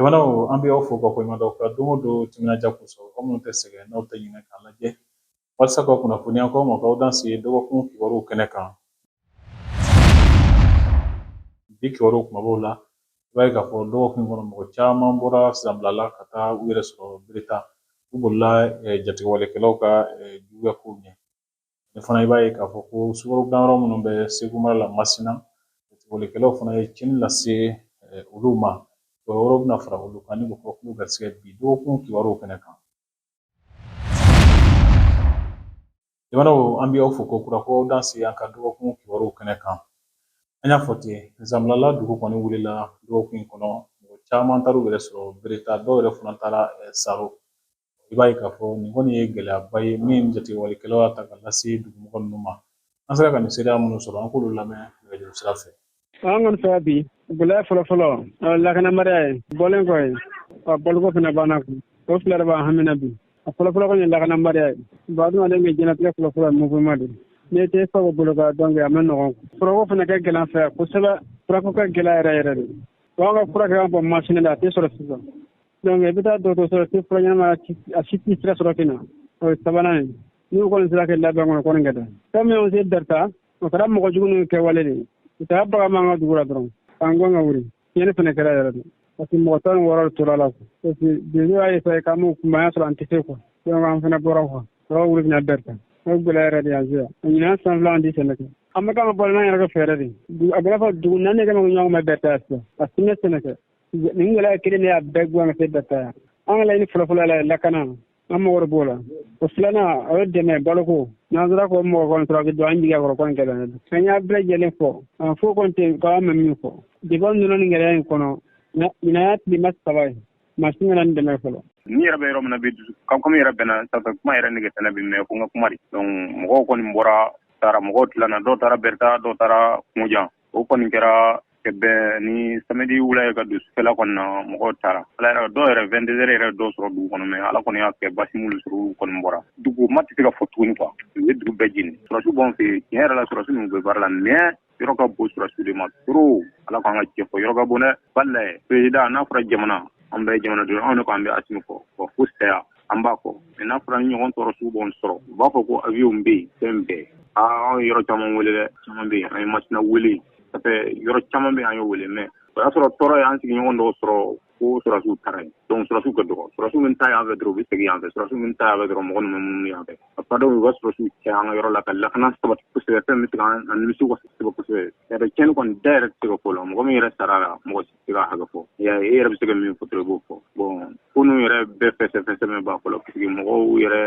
Jamanaw, an bɛ aw fo ka koɲuman dɔn ka don o don timinandiya kosɔn, aw minnu tɛ sɛgɛn n'aw tɛ ɲinɛ k'an lajɛ walasa ka kunnafoniya k'aw ma k'aw danse dɔgɔkun kibaruw kɛnɛ kan. Bi kibaruw kumabaw la, i b'a ye k'a fɔ dɔgɔkun kɔnɔ mɔgɔ caman bɔra Zanbilala ka taa u yɛrɛ sɔrɔ Bereta. U bolila jatigɛwalekɛlaw ka juguya kow ɲɛ. Ani fana i b'a ye k'a fɔ ko sukaro dilanyɔrɔ minnu bɛ Segu mara la Masina, jatigɛwalekɛlaw fana ye tiɲɛni lase olu ma. Kibaru wɛrɛw bɛna fara olu kan ni k'o fɔ k'u garisɛgɛ bi dɔgɔkun kibaruw kɛnɛ kan. Jamanaw, an bɛ aw fo ko kura ko aw danse an ka dɔgɔkun kibaruw kɛnɛ kan. An y'a fɔ ten, Zanbilala dugu kɔni wulila dɔgɔkun in kɔnɔ, mɔgɔ caman taara u yɛrɛ sɔrɔ Bereta, dɔw yɛrɛ fana taara Saro. I b'a ye k'a fɔ nin kɔni ye gɛlɛyaba ye min jatigɛwalekɛlaw y'a ta ka lase dugumɔgɔ ninnu ma. An sera ka nin seereya minnu sɔrɔ, an k'olu lamɛn nɛgɛjuru sira fɛ. An kɔni fɛ bi, gɛlɛya fɔlɔfɔlɔ lakanabaliya ye bɔlen kɔ ye, baloko fana banna kun, o fila de b'an hami na bi. A fɔlɔfɔlɔ kɔni ye lakanabaliya ye. Bon, adamaden ka diɲɛlatigɛ fɔlɔfɔlɔ ye mouvement de ye. N'i tɛ fa bolo ka dɔn kɛ, a ma nɔgɔn. Furako fana ka gɛlɛn an fɛ yan kosɛbɛ, furako ka gɛlɛn yɛrɛ yɛrɛ de. An ka fura kɛ kan bɔ Masina la, a tɛ sɔrɔ sisan. Donc i bɛ taa dɔgɔtɔrɔso la, tɛ fura ɲɛnama, a si tɛ sira sɔrɔ kɛ na. O ye sabanan ye. N'u kɔni sera kɛ labɛn kɔnɔ kɔni ka da. Fɛn min y'anw se Bereta, o kɛra mɔgɔ jugu ninnu kɛwale de ye. U taara baga m'an ka dugu la dɔrɔn, k'an gɛn ka wuli. Tiɲɛni fana kɛra yɛrɛ de. Parce que mɔgɔ 16 de tora la. Parce que donso y'a essayer k'an b'u kunbɛn, an y'a sɔrɔ an tɛ se quoi. Donc an fana bɔra quoi. Sɔrɔ wuli bɛna Bereta. O gɛlɛya yɛrɛ de y'an se yan. Ɲinan san fila an tɛ sɛnɛ kɛ. An bɛ kan ka balo n'an yɛrɛ ka fɛɛrɛ de ye. A bɛ n'a fɔ dugu naani de kɛ ɲɔgɔn bɛ Bereta sisan. A si tɛ sɛnɛ kɛ. Nin gɛlɛya kelen de y'a bɛɛ gɛn ka se Bereta yan. An ka laɲini fɔlɔfɔlɔ la ye lakana, an mago de b'o la. O filanan, o ye dɛmɛ baloko. N'an sera k'o mɔgɔ kɔni sɔrɔ ka don an jigi kɔrɔ kɔni gɛlɛn an y'a bɛɛ lajɛlen fɔ, fo kɔni tɛ k'an ma min fɔ. Depuis an donna nin gɛlɛya in kɔnɔ, ɲinan y'a tilema 3 ye, maa si ma na nin dɛmɛ fɔlɔ. Ni yɛrɛ bɛ yɔrɔ min na bi, dusu kan komi yɛrɛ bɛnna sanfɛ kuma yɛrɛ nege tɛ ne bi, mais ko n ka kuma de. Donc mɔgɔw kɔni bɔra taara, mɔgɔw tilana, dɔw taara Bereta, dɔw taara Kungojan. O kɔni kɛra ka bɛn ni samedi wula ye ka don sufɛla kɔni na, mɔgɔw taara. Ala yɛrɛ, dɔw yɛrɛ 22 heures yɛrɛ dɔw sɔrɔ dugu kɔnɔ, mais Ala kɔni y'a kɛ basi m'olu sɔrɔ, olu kɔni bɔra. Dugu ma tɛ se ka fɔ tuguni quoi. U ye dugu bɛɛ jeni. Sɔrɔsiw b'anw fɛ yen, tiɲɛ yɛrɛ la sɔrɔsiw ninnu bɛ baara la, mais yɔrɔ ka bon sɔrɔsiw de ma trop. Ala k'an ka cɛ fɔ, yɔrɔ ka bon dɛ. Walayi président, n'a fɔra jamana, an bɛɛ ye jamanaden, anw de ko an bɛ Asimi kɔ, wa fo saya an b'a kɔ. Mais n'a fɔra ni ɲɔgɔn tɔɔrɔ sugu b'anw sɔrɔ, u b'a fɔ ko avion bɛ yen, fɛn bɛɛ. Aa, anw ye yɔrɔ caman wele dɛ, caman bɛ yen, an ye Masina wele, ça fait yɔrɔ caman bɛ yen, an y'o wele, mais o y'a sɔrɔ tɔɔrɔ y'an sigiɲɔgɔn dɔw sɔrɔ ko sɔrɔsiw taara yen. Donc sɔrɔsiw ka dɔgɔ, sɔrɔsiw min ta yan fɛ dɔrɔn, u bɛ segin yan fɛ, sɔrɔsiw min ta yan fɛ dɔrɔn, mɔgɔ ninnu bɛ munumunu yan fɛ. A fa dɔw u ka sɔrɔsiw caya an ka yɔrɔ la ka lakana sabati kosɛbɛ, fɛn min bɛ se k'an nimisi wasa kosɛbɛ kosɛbɛ. Yɛrɛ tiɲɛni kɔni da yɛrɛ tɛ se ka fɔ la, mɔgɔ min yɛrɛ sara la, mɔgɔ si tɛ se k'a hakɛ fɔ. I y'a ye, e yɛrɛ bɛ se ka min fɔ dɔrɔn, i b'o fɔ. Bon, ko ninnu yɛrɛ bɛɛ fɛsɛfɛsɛ min b'a fɔlɔ, parce que mɔgɔw yɛrɛ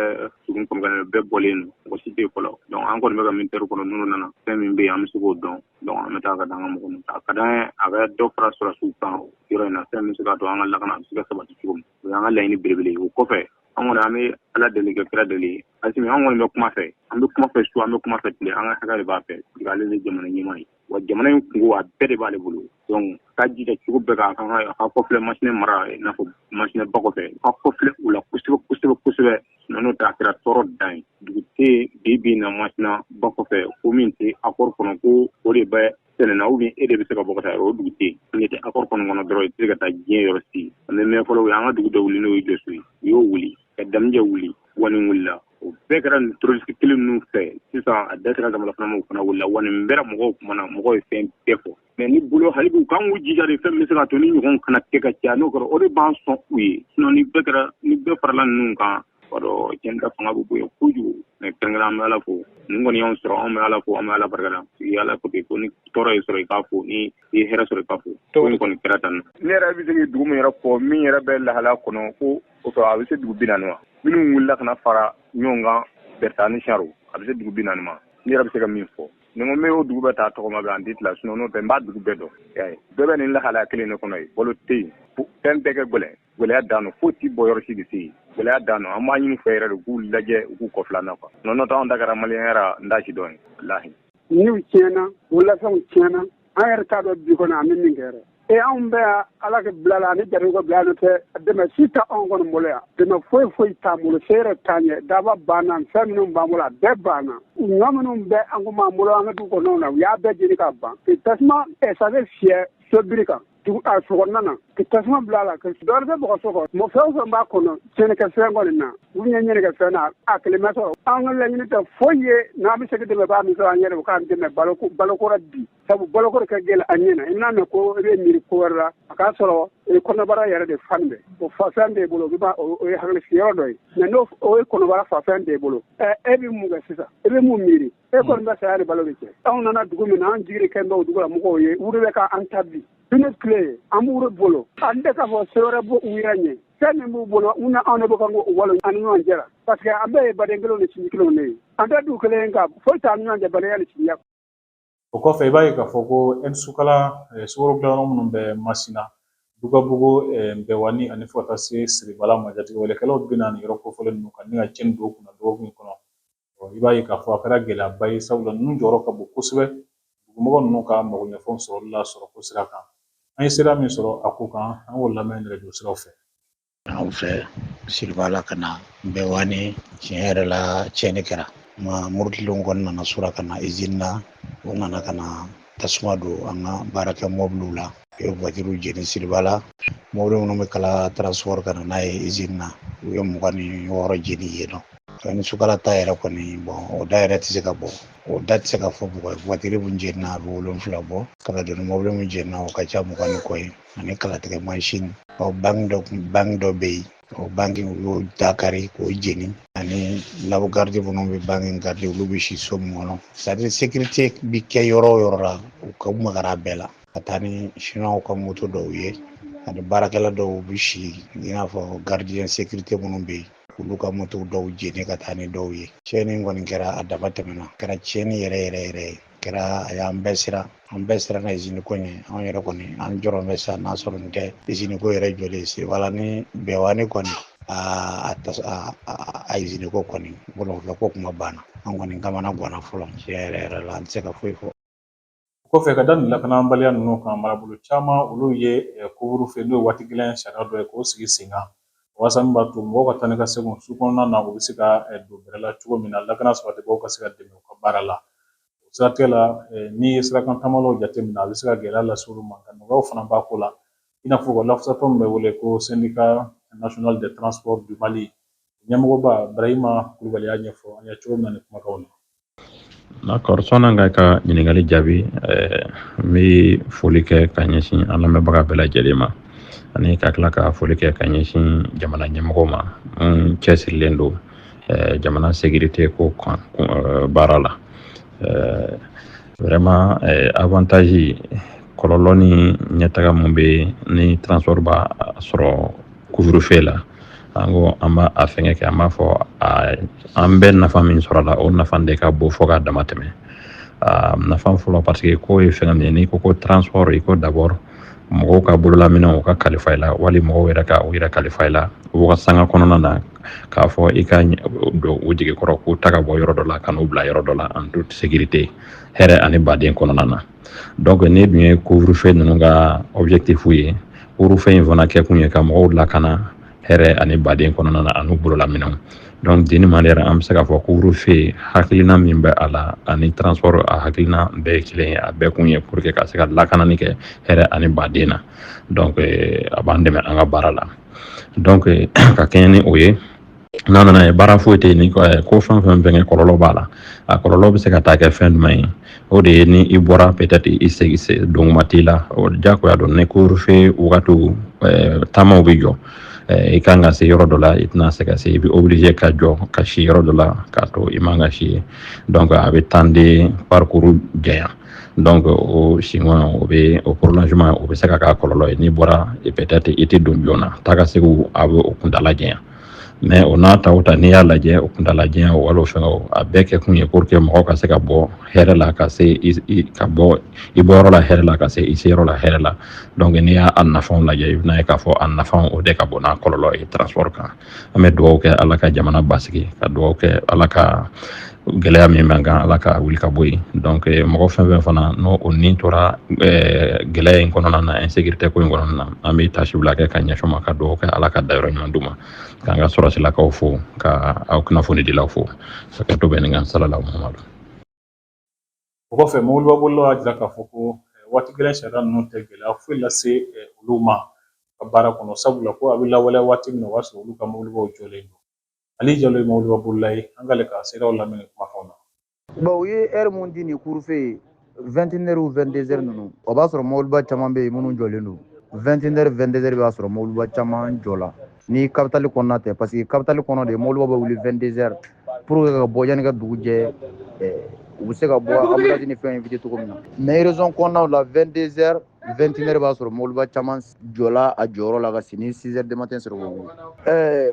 sugu kɔni bɛɛ bɔlen don, mɔgɔ si tɛ yen fɔlɔ. Donc an kɔni bɛ ka militaire kɔnɔ, n'u nana fɛn min bɛ yen, an bɛ se k'o dɔn. Donc an bɛ taa ka d'an ka mɔgɔ ninnu ta. A ka d'an ye a ka dɔ fara sɔrɔsiw kan yɔrɔ in na, fɛn min bɛ se k'a to an ka lakana a bɛ se ka sabati cogo min. O y'an ka laɲini belebele ye. O kɔfɛ, an kɔni an bɛ Ala deli ka kira deli. Asimi, an kɔni bɛ kuma fɛ, an bɛ kuma fɛ su, an bɛ kuma fɛ tile, an ka hakɛ de b'a fɛ, parce que ale de ye jamana ɲɛmaa ye. Wa jamana in kunko a bɛɛ de b'ale bolo. Donc k'a jija cogo bɛɛ k'a kan a ka kɔfilɛ Masina mara, i n'a fɔ Masina ba kɔfɛ, ka kɔfilɛ u la kosɛbɛ kosɛbɛ kosɛbɛ. Sinon n'o tɛ, a kɛra tɔɔrɔ dan ye. Dugu tɛ yen bi bi in na Masina ba kɔfɛ ko min tɛ accord kɔnɔ, ko o de bɛ sɛnɛ na, ou bien e de bɛ se ka bɔ ka taa yɔrɔ, o dugu tɛ yen. N'i tɛ accord kɔni kɔnɔ dɔrɔn, i tɛ se ka taa diɲɛ yɔrɔ si. An bɛ mɛn fɔlɔ, u y'an ka dugu dɔ wuli, n'o ye Jɔso ye, u y'o wuli ka Damijɛ wuli, Wani wulila, o bɛɛ kɛra nin terroriste kelen ninnu fɛ. Sisan a da sera Zamala fana ma, o fana wulila. Wa nin bɛɛ mɔgɔw kumana, mɔgɔw ye fɛn bɛɛ fɔ. Mais ni bolo hali bi u kan k'u jija de, fɛn min bɛ se ka to ni ɲɔgɔn kana kɛ ka caya, n'o kɛra o de b'an sɔn u ye. Sinon ni bɛɛ kɛra, ni bɛɛ farala ninnu kan, b'a dɔn tiɲɛni ka fanga bɛ bonya kojugu. Mais kɛrɛnkɛrɛn an bɛ Ala fo, nin kɔni y'anw sɔrɔ, anw bɛ Ala fo, an bɛ Ala barika da. I Ala ko ten ko ni tɔɔrɔ ye sɔrɔ i k'a fo, ni i ye hɛrɛ sɔrɔ i k'a fo. Ko in kɔni kɛra tan. Ne yɛrɛ bɛ se ka dugu min yɛrɛ fɔ min yɛrɛ bɛ lahala kɔnɔ ko o sɔrɔ, a bɛ se dugu 40 ma. Minnu wulila ka na fara ɲɔgɔn kan Bereta ni Saro, a bɛ se dugu 40 ma. Ne yɛrɛ bɛ se ka min fɔ, ni ko n bɛ o dugu bɛɛ ta tɔgɔ ma bi, an tɛ tila. Sinon n'o tɛ, n b'a dugu bɛɛ dɔn. Y'a ye, bɛɛ bɛ nin lahalaya kelen de kɔnɔ yen, balo tɛ yen, fɛn bɛɛ kɛ gɛlɛn, gɛlɛya dan don, foyi tɛ bɔ yɔrɔ si de tɛ yen, gɛlɛya dan don. An b'a ɲini fɛ yɛrɛ de k'u lajɛ, u k'u kɔfilɛ na quoi. N'o tɛ, anw ta kɛra maliyɛnya la, n t'a si dɔn ye walahi. Niw tiɲɛna, bololafɛnw tiɲɛna, an yɛrɛ t'a dɔn bi kɔnɔ an bɛ min kɛ yɛrɛ. E anw bɛ Ala ka bila la ani jatigiw ka bila la, tɛ dɛmɛ si tɛ anw kɔni bolo yan, dɛmɛ foyi foyi t'an bolo, se yɛrɛ t'an ye, daba banna, fɛn minnu b'an bolo a bɛɛ banna, ɲɔ minnu bɛ an kun b'an bolo an ka du kɔnɔnaw na, u y'a bɛɛ jeni ka ban, tasuma ɛsansi fiyɛ sobiri kan. Dugu a sokɔnɔna na ka tasuma bila a la ka dɔwɛrɛ tɛ bɔgɔso kɔ mɔ fɛn o fɛn b'a kɔnɔ tiɲɛnikɛ fɛn kɔni na u ɲɛ ɲɛnikɛ fɛn na a kelen ma sɔrɔ. An ka laɲini tɛ foyi ye n'an bɛ se ka dɛmɛbaa min sɔrɔ an yɛrɛ u k'an dɛmɛ baloko baloko bi, sabu baloko ka gɛlɛn an ɲɛ na. I n'a mɛn ko i bɛ miiri ko wɛrɛ la, a k'a sɔrɔ kɔnɔbara yɛrɛ de fani bɛ o fa fɛn b'e bolo, o ye hakili sigiyɔrɔ dɔ ye. Mɛ n'o o ye kɔnɔbara fa fɛn b'e bolo, e bɛ mun kɛ sisan? E bɛ mun miiri? E kɔni bɛ saya ni balo de cɛ. Anw nana dugu min na, an jigi kɛn bɛ o dugu la mɔgɔw ye wuri bɛ k'an ta bi su ni tile, an b'u bolo. An tɛ k'a fɔ se wɛrɛ b'u yɛrɛ ɲɛ, fɛn min b'u bolo u na anw de bɛ kan k'o walo an ni ɲɔgɔn cɛ la, parce que an bɛɛ ye baden kelenw ni sinji kelenw de ye. An tɛ dugu kelen kan, foyi t'an ni ɲɔgɔn cɛ badenya ni sinjiya. O kɔfɛ, i b'a ye k'a fɔ ko Sukala sukaro dilanyɔrɔ minnu bɛ Masina, Dugabugu, Nbɛwani ani fo ka taa se Siribala ma, jatigɛwalekɛlaw bɛna nin yɔrɔ kofɔlen ninnu kan ni ka tiɲɛni don u kunna dɔgɔkun in kɔnɔ. I b'a ye k'a fɔ a kɛra gɛlɛyaba ye, sabula ninnu jɔyɔrɔ ka bon kosɛbɛ dugumɔgɔ ninnu ka magoɲɛfɛnw sɔrɔli la sɔrɔko sira kan. An ye sira min sɔrɔ a ko kan, an k'o lamɛn nɛgɛjuru siraw fɛ. Anw fɛ Siribala ka na Nbɛwani, tiɲɛ yɛrɛ la, tiɲɛni kɛra. Ma murutilenw kɔni nana sura ka na izini na, u nana ka na tasuma don an ka baarakɛ mɔbiliw la, u ye voitures jeni Siribala. Mɔbili minnu bɛ kala transport ka na n'a ye izini na, u ye 26 jeni yen nɔ. Ni sukala ta yɛrɛ kɔni, bɔn, o da yɛrɛ tɛ se ka bɔ, o da tɛ se ka fɔ mɔgɔ ye. Voiture mun jenina, a bɛ 7 bɔ. Kala donni mɔbili mun jenina, o ka ca 20 ni kɔ ye, ani kalatigɛ mansin. Ɔ banki dɔ kun, banki dɔ bɛ yen, o banki u y'o da kari k'o jeni, ani la garde minnu bɛ banki garde, olu bɛ si so min kɔnɔ, c'est à dire sécurité bi kɛ yɔrɔ o yɔrɔ la, u ka magara a bɛɛ la ka taa ni chinois ka moto dɔw ye, ani baarakɛla dɔw bɛ si i n'a fɔ gardien sécurité minnu bɛ yen, olu ka moto dɔw jeni ka taa ni dɔw ye. Tiɲɛni kɔni kɛra, a dama tɛmɛna, kɛra tiɲɛni yɛrɛ yɛrɛ yɛrɛ ye, kɛra a y'an bɛɛ siran, an bɛɛ siranna izini ko ɲɛ. Anw yɛrɛ kɔni, an jɔrɔ bɛ sa n'a sɔrɔ nin tɛ izini ko yɛrɛ jɔlen Siribala ni Bɛwani kɔni, a a izini ko kɔni bolofɛn ko kuma banna, an kɔni kamana ganna fɔlɔ. Tiɲɛ yɛrɛ yɛrɛ la, an tɛ se ka foyi fɔ. Kɔfɛ, ka da nin lakanabaliya ninnu kan, marabolo caman olu ye couvre-feu, n'o ye waati gɛlɛn sariya dɔ ye, k'o sigi sen kan, walasa min b'a to mɔgɔw ka taa ni ka segin su kɔnɔna na, u bɛ se ka don bɛrɛ la cogo min na, lakana sabatibagaw ka se ka dɛmɛ u ka baara la. O siratigɛ la, n'i ye sirakan taamalaw jateminɛ, a bɛ se ka gɛlɛya lase olu ma, nka nɔgɔyaw fana b'a ko la, i n'a fɔ u ka lafasatɔn min bɛ wele ko Syndicat national des transports du Mali ɲɛmɔgɔba Barahima Kulubali y'a ɲɛfɔ an ye cogo min na nin kumakanw na. D'accord, sɔnni an ka ɲininkali jaabi, n bɛ foli kɛ ka ɲɛsin an lamɛnbaga bɛɛ lajɛlen ma, ani ka tila ka foli kɛ ka ɲɛsin jamana ɲɛmɔgɔw ma mun cɛsirilen don jamana sécurité ko kan baara la. Vraiment, avantage, kɔlɔlɔ ni ɲɛtaga mun bɛ ni transport b'a sɔrɔ couvre-feu la, an ko an b'a a fɛngɛ kɛ, an b'a fɔ an bɛ nafa min sɔrɔ a la, o nafa de ka bon fo k'a dama tɛmɛ. Nafa fɔlɔ, parce que ko ye fɛn min ye, n'i ko ko transport, i ko d'abord mɔgɔw ka bololaminɛw u ka kalifa i la, wali mɔgɔw yɛrɛ ka u yɛrɛ kalifa i la waga sanga kɔnɔna na, k'a fɔ i ka don u jigi kɔrɔ k'u ta ka bɔ yɔrɔ dɔ la ka n'u bila yɔrɔ dɔ la en toute sécurité, hɛrɛ ani baden kɔnɔna na. Donc ni dun ye couvre-feu ninnu ka objectif ye, couvre-feu in fana kɛkun ye ka mɔgɔw lakana hɛrɛ ani baden kɔnɔna na an'u bololaminɛw. Donc d'une manière, an bɛ se k'a fɔ couvre-feu hakilina min bɛ a la ani transport a hakilina bɛɛ ye kelen ye, a bɛɛ kun ye pour que ka se ka lakanani kɛ hɛrɛ ani baden na. Donc a b'an dɛmɛ an ka baara la. Donc ka kɛɲɛ ni o ye, n'a nana ye baara foyi tɛ yen ni ko fɛn fɛn fɛn kɔlɔlɔ b'a la, a kɔlɔlɔ bɛ se ka taa kɛ fɛn jumɛn ye? O de ye ni i bɔra, peut-être i segin donguma t'i la, o diyagoya don. Ni couvre-feu wagatiw taamaw bɛ jɔ, i kan ka se yɔrɔ dɔ la, i tɛna se ka se, i bɛ obligé ka jɔ ka si yɔrɔ dɔ la k'a to i man ka si yen. Donc a bɛ temps de parcours janya. Donc o siŋɔ, o bɛ o prolongement, o bɛ se ka k'a kɔlɔlɔ ye. N'i bɔra, peut-être i tɛ don joona, taa ka segin a bɛ o kuntala janya. Mais o n'a ta o ta, n'i y'a lajɛ, o kuntala janya o wali o fɛngɛ, a bɛɛ kɛ kun ye pour que mɔgɔw ka se ka bɔ hɛrɛ la ka se i ka bɔ i bɔyɔrɔ la hɛrɛ la ka se i seyɔrɔ la hɛrɛ la. Donc n'i y'a nafaw lajɛ, i bɛna ye k'a fɔ a nafaw o de ka bon n'a kɔlɔlɔ ye transport kan. An bɛ dugawu kɛ Ala ka jamana basigi, ka dugawu kɛ Ala ka gɛlɛya min b'an kan, Ala ka wuli ka bɔ yen. Donc mɔgɔ fɛn fɛn fana n'o o nin tora gɛlɛya in kɔnɔna na, insécurité ko in kɔnɔna na, an bɛ tasibila kɛ ka ɲɛsin u ma, ka dugawu kɛ Ala ka dayɔrɔ ɲuman d'u ma, k'an ka sɔrɔsilakaw fo, ka aw kunnafonidilaw fo. Hakɛto bɛ nin kan. Salala Muhamadu. O kɔfɛ, mobiliba bolilaw y'a jira k'a fɔ ko Waati gɛlɛn sariya ninnu tɛ gɛlɛya foyi lase olu ma ka baara kɔnɔ, sabula ko a bɛ lawaleya waati min na, o b'a sɔrɔ olu ka mobilibaw jɔlen don. Ali Jalo ye mobiliba bolila ye, an k'ale ka seerew lamɛn nin kumakanw na. Bon, u ye heure mun di nin couvre-feu ye, 21 heures ou 22 heures ninnu, o b'a sɔrɔ mobiliba caman bɛ yen minnu jɔlen don. 21 heures, 22 heures b'a sɔrɔ mobiliba caman jɔla ni capitale kɔnɔna tɛ, parce que capitale kɔnɔ de mobiliba bɛ wuli 22 heures pour que ka bɔ yanni ka dugu jɛ, u bɛ se ka bɔ embouteillage ni fɛn éviter cogo min na. Mais région kɔnɔnaw la, 22 heures, 21 heures b'a sɔrɔ mobiliba caman jɔla a jɔyɔrɔ la ka si ni 6 heures du matin sɔrɔ k'o wuli.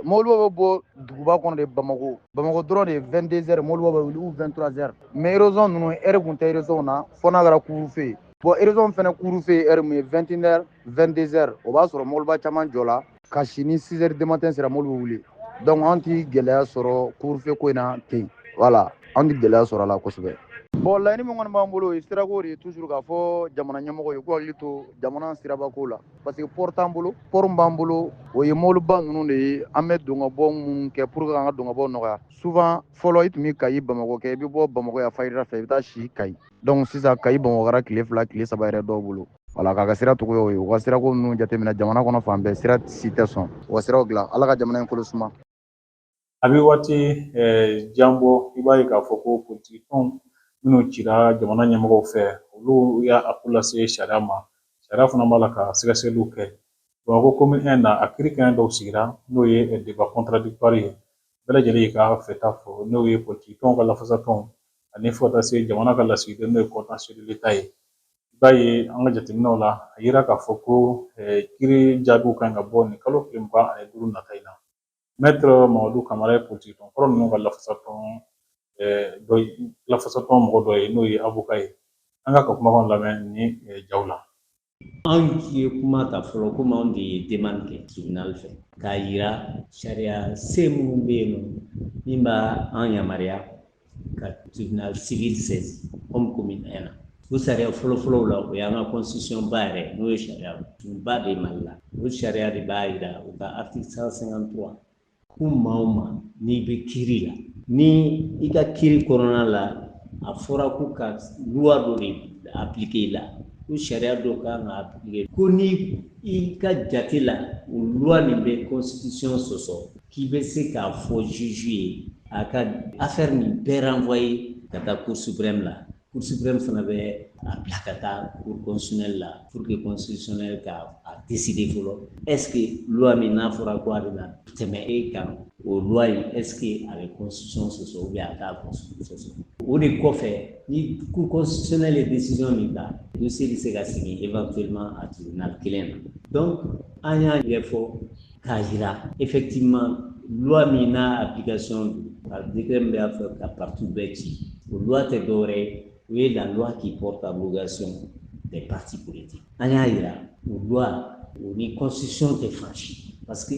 Mobiliba bɛ bɔ duguba kɔnɔ de, Bamakɔ, Bamakɔ dɔrɔn de 22 heures mobiliba bɛ wuli ou 23 heures. Mais région ninnu, heure kun tɛ région na fo n'a kɛra couvre-feu ye. Bon, région fɛnɛ couvre-feu ye heure mun ye, 21 heures, 22 heures, o b'a sɔrɔ mobiliba caman jɔla ka si ni 6 heures du matin sera, mobili bɛ wuli. Donc an ti gɛlɛya sɔrɔ couvre-feu ko in na ten. Voilà, an ti gɛlɛya sɔrɔ a la kosɛbɛ. Bon, laɲini min kɔni b'an bolo, o ye sirako de ye. Toujours k'a fɔ jamana ɲɛmɔgɔ ye k'u hakili to jamana sirabako la, parce que port t'an bolo. Port min b'an bolo, o ye mobiliba ninnu de ye. An bɛ don ka bɔ minnu kɛ pour que an ka don ka bɔ nɔgɔya. Souvent fɔlɔ, i tun bɛ Kayi Bamakɔ kɛ, i bɛ bɔ Bamakɔ yan fajiri fɛ, i bɛ taa si Kayi. Donc sisan Kayi Bamakɔ kɛra tile 2, tile 3 yɛrɛ dɔw bolo. Wala k'a ka sira cogoyaw ye, u ka sirako ninnu jateminɛ. Jamana kɔnɔ fan bɛɛ sira si tɛ sɔn, u ka siraw dilan. Ala ka jamana in kolo suma. A bɛ waati jan bɔ, i b'a ye k'a fɔ ko politiki tɔn minnu cira jamana ɲɛmɔgɔw fɛ, olu y'a ko lase sariya ma. Sariya fana b'a la ka sɛgɛsɛgɛliw kɛ. Bamakɔ commune 1 na, a kiiri kɛnɛ dɔw sigira, n'o ye débat contradictoire ye, bɛɛ lajɛlen y'i ka fɛta fɔ, n'o ye politiki tɔnw ka lafasatɔnw ani fo ka taa se jamana ka lasigiden, n'o ye contentieux de l'État ye. I b'a ye, an ka jateminɛw la, a yira k'a fɔ ko kiiri jaabiw kan ka bɔ nin kalo tile 25 nata in na. Maître Mamadu Kamara ye politiki tɔn kɔrɔ ninnu ka lafasatɔn dɔ, lafasatɔn mɔgɔ dɔ ye, n'o ye avocat ye. An ka kumakanw lamɛn ni jaw la. Anw ye kuma ta fɔlɔ komi anw de ye demande kɛ tribunal fɛ k'a yira sariya sen minnu bɛ yen nɔ min b'a an yamaruya ka tribunal civil saisi comme commune 1 na. O sariya fɔlɔfɔlɔw la, o y'an ka constitution ba yɛrɛ, n'o ye sariya ba de ye Mali la. O sariya de b'a yira u ka article 153 ko maa o maa n'i bɛ kiiri la, ni i ka kiiri kɔnɔna la a fɔra ko ka loi dɔ de appliquer i la, ko sariya dɔ kan ka appliquer, ko ni i ka jate la o loi nin bɛ constitution sɔsɔ, k'i bɛ se k'a fɔ juge ye a ka affaire nin bɛɛ renvoyer ka taa Cour suprême la. Cour suprême fana bɛ a bila ka taa Cour constitutionnelle la pour que constitutionnelle ka a décider fɔlɔ, est ce que loi min n'a fɔra ko a bɛna tɛmɛ e kan, o loi in, est ce que a bɛ constitution sɔsɔ ou bien a t'a constitution sɔsɔ. O de kɔfɛ, ni Cour constitutionnelle ye décision min ta, dossier bɛ se ka segin éventuellement a tribunal kelen na. Donc an y'a ɲɛfɔ k'a yira effectivement loi min n'a application don, a décret min b'a fɛ ka parti bɛɛ ci, o loi tɛ dɔwɛrɛ ye, o ye la loi qui porte abrogation des partis politiques. An y'a yira o loi o ni constitution tɛ fan si, parce que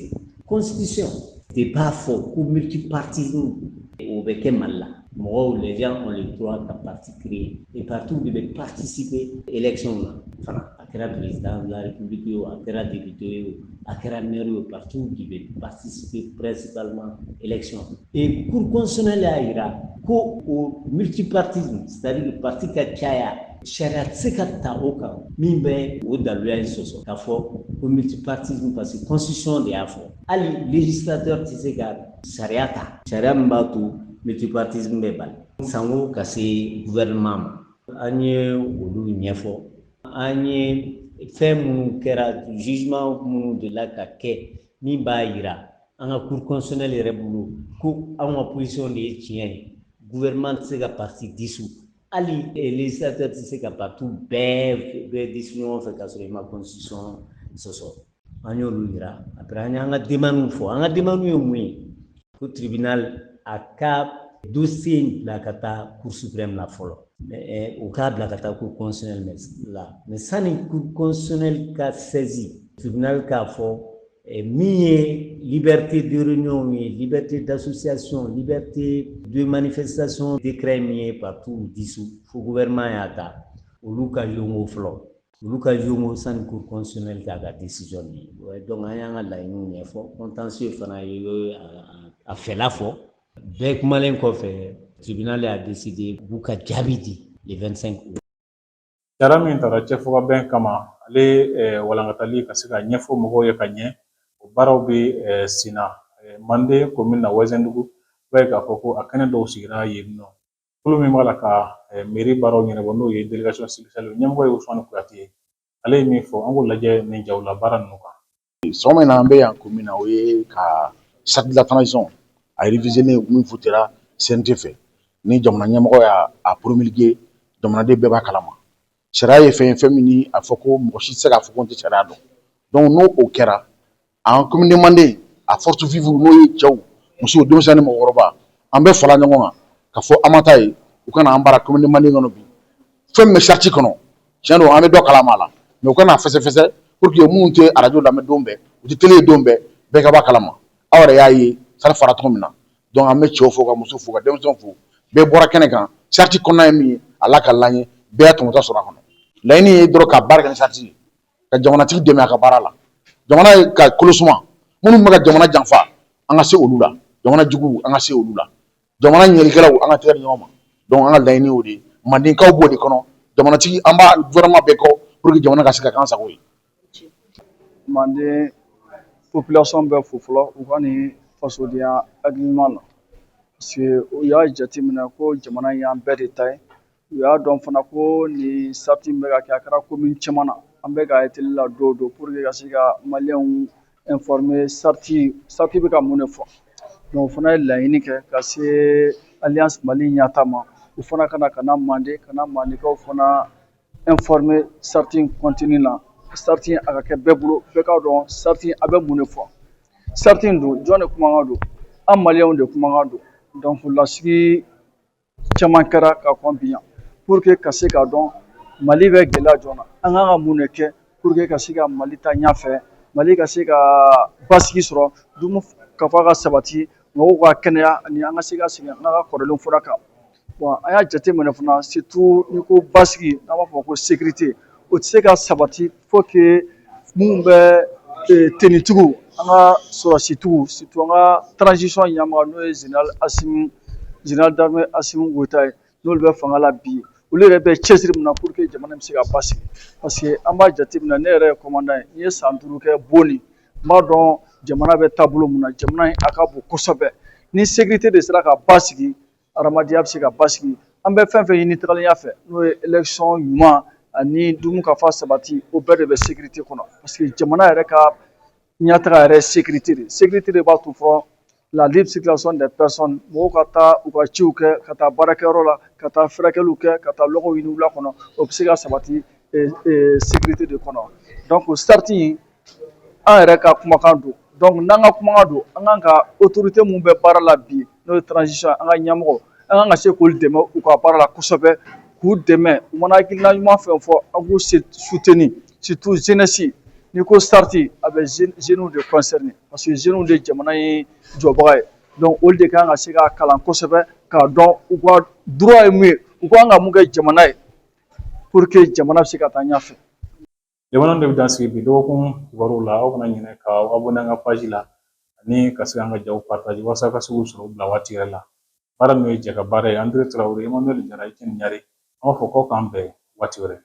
constitution de b'a fɔ ko multipartisme o bɛ kɛ Mali la. Mɔgɔw, les gens ont le droit ka parti créer et partis de bɛ participer élection na fana. A kɛra président de la République ye o, a kɛra député ye o, a kɛra maire ye o, partis de bɛ participer principalement élection. Et Cour constitutionnelle y'a yira ko o multipartisme, c'est-à-dire que parti ka caya, sariya tɛ se ka ta o kan min bɛ o daluya in sɔsɔ k'a fɔ ko multipartisme, parce que constitution de y'a fɔ. Hali législateur tɛ se ka sariya ta, sariya min b'a to multipartisme bɛ bali sango ka se gouvernement ma. An ye olu ɲɛfɔ. An ye fɛn minnu kɛra, jugement minnu delila ka kɛ min b'a yira an ka Cour constitutionnelle yɛrɛ bolo ko anw ka position de ye tiɲɛ ye, gouvernement tɛ se ka parti dissous, hali législateur tɛ se ka parti bɛɛ dissous ɲɔgɔn fɛ k'a sɔrɔ i ma constitution sɔsɔ. An y'olu yira. Après, an y'an ka demande fɔ. An ka demande ye mun ye? Ko tribunal a ka dossier in bila ka taa Cour suprême la fɔlɔ, u k'a bila ka taa Cour constitutionnelle la. Mais sani Cour constitutionnelle ka saisi, tribunal k'a fɔ min ye liberté de réunion ye, liberté d'association, liberté de manifestation, décret min ye partis dissous fo gouvernement y'a ta, olu ka yongo fɔlɔ, olu ka yongo sani Cour constitutionnelle k'a ka décision ye. Donc an y'an ka laɲiniw ɲɛfɔ. Contentieux fana ye a fɛla fɔ. Bɛɛ kumalen kɔfɛ, tribunal y'a décidé u b'u ka jaabi di le 25 août. Sariya min tara cɛfɔkabɛn kama, ale walankatali ka se ka ɲɛfɔ mɔgɔw ye ka ɲɛ, o baaraw bɛ sen na Manden komin na Wɛzɛndugu. I b'a ye k'a fɔ ko a kɛnɛ dɔw sigira yen nɔ. Kulu min b'a la ka mairie baaraw ɲɛnabɔ, n'o ye délégation spéciale ye, ɲɛmɔgɔ ye Usumani Kuyate ye. Ale ye min fɔ, an k'o lajɛ nin jaw la baara ninnu kan. Sɔgɔma in na, an bɛ yan kun min na, o ye ka charte de la transition a révisé min votera CNT fɛ, ni jamana ɲɛmɔgɔ y'a promulgué, jamanaden bɛɛ b'a kalama. Sariya ye fɛn ye, fɛn min ni a fɔ ko mɔgɔ si tɛ se k'a fɔ ko n tɛ sariya dɔn. Donc n'o o kɛra, an commune de Manden, a force vive, n'o ye cɛw, musow, denmisɛnnin ni mɔgɔkɔrɔba, an bɛɛ fara ɲɔgɔn kan ka fɔ an ma taa ye u kana an baara commune de Manden kɔnɔ bi. Fɛn min bɛ charte kɔnɔ, tiɲɛ don, an bɛ dɔ kalama a la, mais u kana fɛsɛfɛsɛ pour que minnu tɛ arajo lamɛn don bɛɛ, u tɛ télé ye don bɛɛ, bɛɛ ka bɔ a kalama. Aw yɛrɛ y'a ye sari fara cogo min na. Donc an bɛ cɛw fo, ka muso fo, ka denmisɛnw fo, bɛɛ bɔra kɛnɛ kan. Charte kɔnɔna ye min ye, a lakalila an ye, bɛɛ y'a tɔmɔta sɔrɔ a kɔnɔ. Laɲini ye dɔrɔn ka baara kɛ ni charte ye, ka jamanatigi dɛmɛ a ka baara la, jamana ye ka kolo suma. Minnu bɛ ka jamana janfa, an ka se olu la, jamana juguw, an ka se olu la, jamana ɲɛlikɛlaw, an ka tɛgɛ di ɲɔgɔn ma. Donc an ka laɲini y'o de ye. Mandenkaw b'o de kɔnɔ. Jamanatigi, an b'a gouvernement bɛɛ kɔ pour que jamana ka se ka k'an sago ye. Manden population bɛɛ fo fɔlɔ u ka nin fasodenya hakilina la, parce que u y'a jateminɛ ko jamana in y'an bɛɛ de ta ye. U y'a dɔn fana ko nin charte in bɛ ka kɛ, a kɛra commune caman na, an bɛ ka télé la don o don pour que ka se ka maliyɛnw informer charte bɛ ka mun de fɔ. Donc o fana ye laɲini kɛ ka se Alliance Mali ɲɛta ma, u fana ka na ka na Manden, ka na Mandenkaw fana informer charte in contenu na. Charte in a ka kɛ bɛɛ bolo, bɛɛ k'a dɔn charte in a bɛ mun de fɔ. Charte in dun, jɔn de kumakan don? An maliyɛnw de kumakan don. Donc lasigi caman kɛra ka kɔn bi yan pour que ka se k'a dɔn Mali bɛ gɛlɛya jɔn na, an kan ka mun de kɛ pour que ka se ka Mali ta ɲɛfɛ, Mali ka se ka basigi sɔrɔ, dumu ka fɔ ka sabati, mɔgɔw ka kɛnɛya, ani an ka se ka segin an ka kɔrɔlen fura kan. Bon, an y'a jateminɛ fana, surtout n'i ko basigi, n'an b'a fɔ ko sécurité, o tɛ se ka sabati faut que minnu bɛ tenitigiw, an ka sɔrɔdasitigiw, surtout an ka transition ɲɛmaga, n'o ye général Assimi, général d'armée Assimi Goïta ye, n'olu bɛ fanga la bi, olu yɛrɛ bɛ cɛsiri min na pour que jamana bɛ se ka basigi. Parce que an b'a jateminɛ, ne yɛrɛ ye commandant ye, n ye san 5 kɛ Boni, n b'a dɔn jamana bɛ taabolo mun na. Jamana in a ka bon kosɛbɛ. Ni sécurité de sera ka basigi, adamadenya bɛ se ka basigi. An bɛ fɛn fɛn ɲini tagalen ɲɛfɛ, n'o ye élection ɲuman ani dunkafa sabati, o bɛɛ de bɛ sécurité kɔnɔ, parce que jamana yɛrɛ ka ɲɛtaga yɛrɛ ye sécurité de. Sécurité de b'a to fɔlɔ la libre circulation des personnes, mɔgɔw ka taa u ka ciw kɛ, ka taa baarakɛyɔrɔ la, ka taa furakɛliw kɛ, ka taa lɔgɔw ɲini wula kɔnɔ, o bɛ se ka sabati sécurité de kɔnɔ. Donc charte in, an yɛrɛ ka kumakan don. Donc n'an ka kumakan don, an kan ka autorité mun bɛ baara la bi, n'o ye transition, an ka ɲɛmɔgɔ, an kan ka se k'olu dɛmɛ u ka baara la kosɛbɛ, k'u dɛmɛ. U mana hakilina ɲuman fɛn fɔ, an k'u soutenir, surtout jeunesse. N'i ko charte, a bɛ jeunes de concerner, parce que jeunes de jamana in jɔbaga ye. Donc olu de kan ka se ka kalan kosɛbɛ k'a dɔn u ka droit ye mun ye, u kan ka mun kɛ jamana ye pour que jamana bɛ se ka taa ɲɛfɛ. Jamana de bɛ dan sigi bi dɔgɔkun kibaruw la. Aw kana ɲinɛ ka abonné an ka page la ani ka se an ka jaw partage walasa ka se k'u sɔrɔ u bila waati yɛrɛ la. Baara min ye jɛ ka baara ye, André Traoré, Emmanuel Jara, Etienne Ɲare, an b'a fɔ k'aw k'an bɛn waati wɛrɛ.